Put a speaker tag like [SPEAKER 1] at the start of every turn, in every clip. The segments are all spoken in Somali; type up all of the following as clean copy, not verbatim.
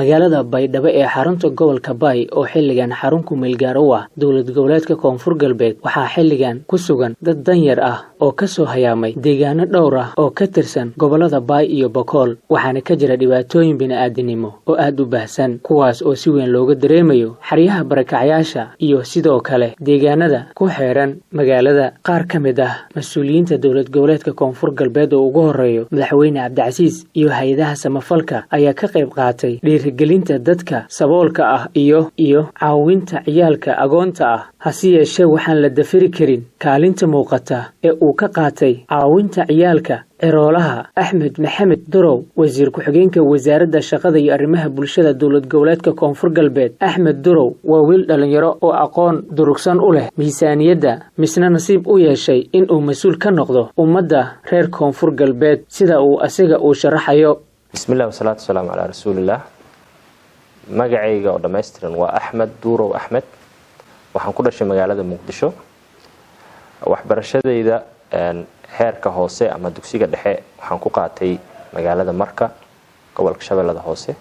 [SPEAKER 1] Magaalada Baydhabo ee xarunta gobolka Bay oo xilligan xarun ku meel gaar u ah dowlad goboleedka Koonfur Galbeed waxaa xilligan ku sugan dad danyar ah oo ka soo hayaamay deegaano dhowr ah oo ka tirsan gobolada Bay iyo Bakool, waxaana ka jira dhibaatooyin bini'aadanimo oo aad u baahsan, kuwaas oo si weyn looga dareemayo xeryaha barakacyaasha iyo sidoo kale deegaanada ku xeeran magaalada. Qaar ka mid ah mas-uuliyiinta dowlad goboleedka Koonfur Galbeed oo ugu horeeyo Madaxweyne Cabdicasiis iyo hay-adaha samafalka ayaa ka qayb qaatay dhiirigelinta dadka saboolka ah iyo caawinta ciyaalka agoonta ah. Hase yeeshee, waxaan la dafiri karin kaalinta muuqata ee uu ka qaatay caawinta ciyaalka ciroolaha Axmed Maxamed Durow, wasiir ku-xigeenka wasaaradda shaqada iyo arrimaha bulshada dowlad goboleedka Koonfur Galbeed. Axmed Durow waa wiil dhalinyaro oo aqoon durugsan u leh miisaaniyadda, misna nasiib u yeeshay in uu mas-uul ka noqdo ummadda reer Koonfur Galbeed, sida uu asiga uu sharaxayo.
[SPEAKER 2] Bismillaah wasalaatu wasalaamu calaa rasuulillaah. Magacayga oo dhammaystiran waa Axmed Duurow Axmed. Waxaan ku dhashay magaalada Muqdisho. Waxbarashadayda heerka hoose ama dugsiga dhexe waxaan ku qaatay magaalada Marka, gobolka Shabeellada Hoose.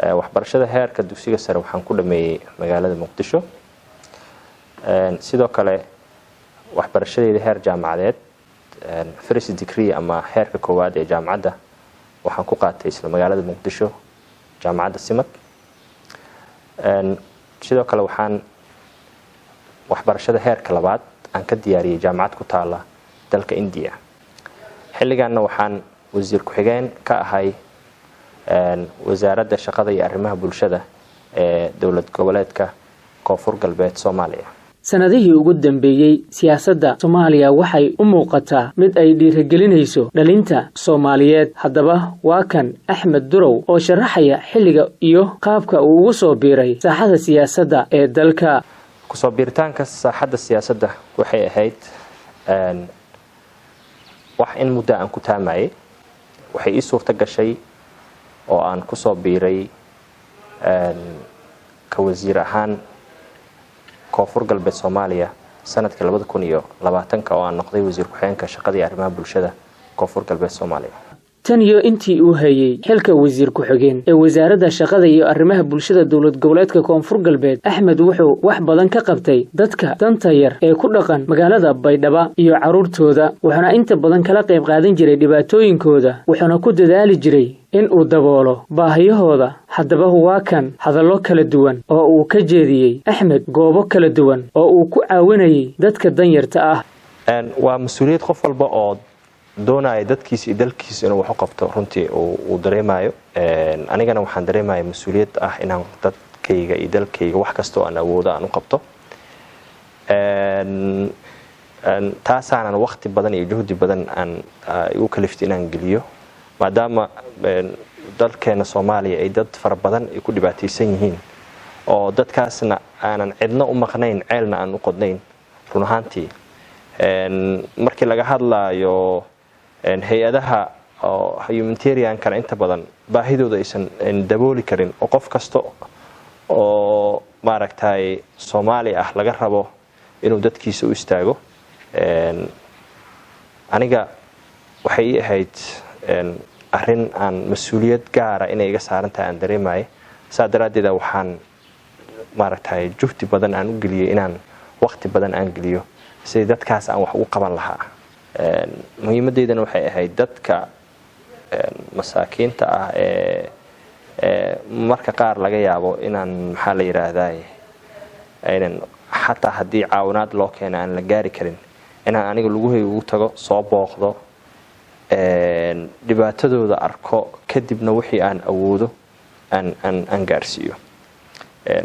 [SPEAKER 2] Waxbarashada heerka dugsiga sare waxaan ku dhameeyey magaalada Muqdisho. Sidoo kale waxbarashadayda heer jaamacadeed, first degree ama heerka koowaad ee jaamacadda, waxaan ku qaatay isla magaalada Muqdisho, jaamacadda Simad. Sidoo kale waxaan waxbarashada heerka labaad aan ka diyaariyey jaamacad ku taala dalka India. Xilligaanna waxaan wasiir ku-xigeen ka ahay wasaaradda shaqada iyo arrimaha bulshada ee dowlad goboleedka Koonfur Galbeed Soomaaliya.
[SPEAKER 1] Sanadihii ugu dambeeyey siyaasadda Soomaaliya waxay u muuqataa mid ay dhiirigelinayso dhalinta Soomaaliyeed. Haddaba waa kan Axmed Durow oo sharaxaya xilliga iyo qaabka uu ugu soo biiray saaxada siyaasadda ee dalka.
[SPEAKER 2] Kusoo biiritaanka saaxadda siyaasadda waxay ahayd wax in muddo aan ku taamayay. Waxay ii suurto gashay oo aan kusoo biiray ka wasiir ahaan Koonfur Galbeed Soomaaliya sanadkii 2020-ka, oo aan noqday wasiir ku-xigeenka shaqada iyo arrimaha bulshada Koonfur Galbeed Soomaaliya.
[SPEAKER 1] Tan iyo intii uu hayey xilka wasiir ku-xigeen ee wasaaradda shaqada iyo arrimaha bulshada dowlad goboleedka Koonfur Galbeed, Axmed wuxuu wax badan ka qabtay dadka danta yar ee ku dhaqan magaalada Baydhaba iyo carruurtooda, wuxuuna inta badan kala qayb qaadan jiray dhibaatooyinkooda, wuxuuna ku dadaali jiray in uu daboolo baahiyahooda. Haddaba waa kan hadallo kala duwan oo uu ka jeediyey Axmed goobo kala duwan oo uu ku caawinayay dadka danyarta ah.
[SPEAKER 2] Waa mas-uuliyad qof walba oo doonaya dadkiisa iyo dalkiisa inuu wax u qabto runtii uu dareemayo. Anigana waxaan dareemaya mas-uuliyad ah inaan dadkayga iyo dalkayga wax kasta oo aan awoodo aan u qabto. Taasaanan waqti badan iyo juhdi badan aan igu kaliftay inaan geliyo, maadaama dalkeena Soomaaliya ay dad fara badan ay ku dhibaataysan yihiin, oo dadkaasna aanan cidno u maqnayn, ceelna aan u qodnayn. Run ahaantii, markii laga hadlaayo hay-adaha humanitariankana, inta badan baahidooda aysan dabooli karin, oo qof kasta oo maaragtay Soomaali ah laga rabo inuu dadkiisa u istaago. Aniga waxay ii ahayd arrin aan mas-uuliyad gaara inay iga saaran tahay aan dareemaya. Saa daraaddeeda waxaan maaragtay juhdi badan aan u geliyey inaan waqti badan aan geliyo sidii dadkaas aan wax ugu qaban lahaa. Muhiimaddeydana waxay ahayd dadka masaakiinta ah ee marka qaar laga yaabo inaan, maxaa la yidhaahdaa, aynan xataa haddii caawinaad loo keena aan la gaari karin, inaan aniga luguhay ugu tago, soo booqdo, dhibaatadooda arko, kadibna wixii aan awoodo aan gaarsiiyo.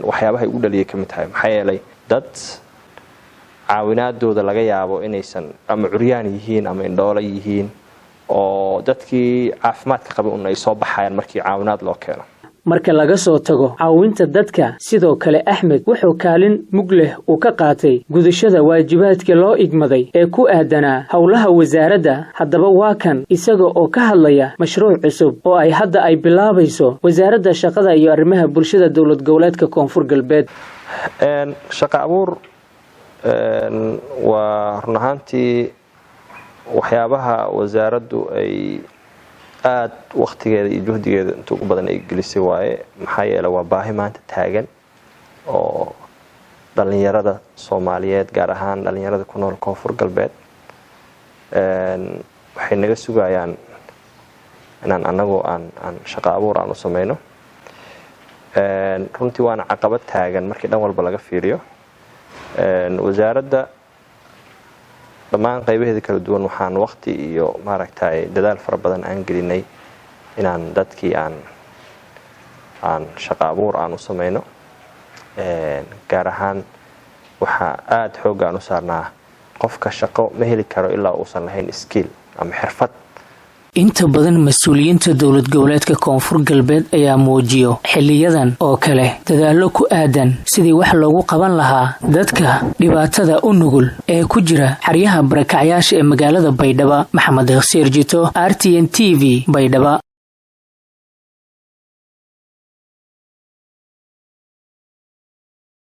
[SPEAKER 2] Waxyaabahay ugu dhaliyay ka mid tahay, maxaa yeelay dad caawinaadooda laga yaabo inaysan ama curyaan yihiin ama indhoolo yihiin, oo dadkii caafimaadka qabay un ay soo baxayaan markii caawinaad loo keeno.
[SPEAKER 1] Marka laga soo tago caawinta dadka, sidoo kale Axmed wuxuu kaalin mug leh uu ka qaatay gudashada waajibaadka loo igmaday ee ku aadanaa howlaha wasaaradda. Haddaba waa kan isaga oo ka hadlaya mashruuc cusub oo ay hadda ay bilaabayso wasaaradda shaqada iyo arrimaha bulshada dowlad goboleedka Koonfur Galbeed.
[SPEAKER 2] Shaqa abuur waa run ahaantii waxyaabaha wasaaraddu ay Aada waktigeeda iyo juhdigeeda inta ugu badan ay gelisay waaye. Maxaa yeele, waa baahi maanta taagan oo dhalinyarada Soomaaliyeed, gaar ahaan dhalinyarada ku nool Koonfur Galbeed, waxay naga sugayaan inaan anagu aan shaqo abuur aan u sameyno. Runtii waana caqabad taagan markii dhan walba laga fiiriyo. Wasaaradda dhammaan qaybaheeda kala duwan waxaan waqti iyo, maaragtay, dadaal fara badan aan gelinay inaan dadkii aan shaqo abuur aan u sameyno. Gaar ahaan waxaa aada xoogga aan u saarnaa, qofka shaqo ma heli karo ilaa uusan lahayn skill ama xirfad.
[SPEAKER 1] Inta badan mas-uuliyiinta Dowlad Goboleedka Koonfur Galbeed ayaa muujiyo xiliyadan oo kale dadaallo ku aadan sidii wax loogu qaban lahaa dadka dhibaatada u nugul ee ku jira xeryaha barakacyaasha ee magaalada Baydhaba. Maxamed Khasiir Jito, RTN TV, Baydhaba.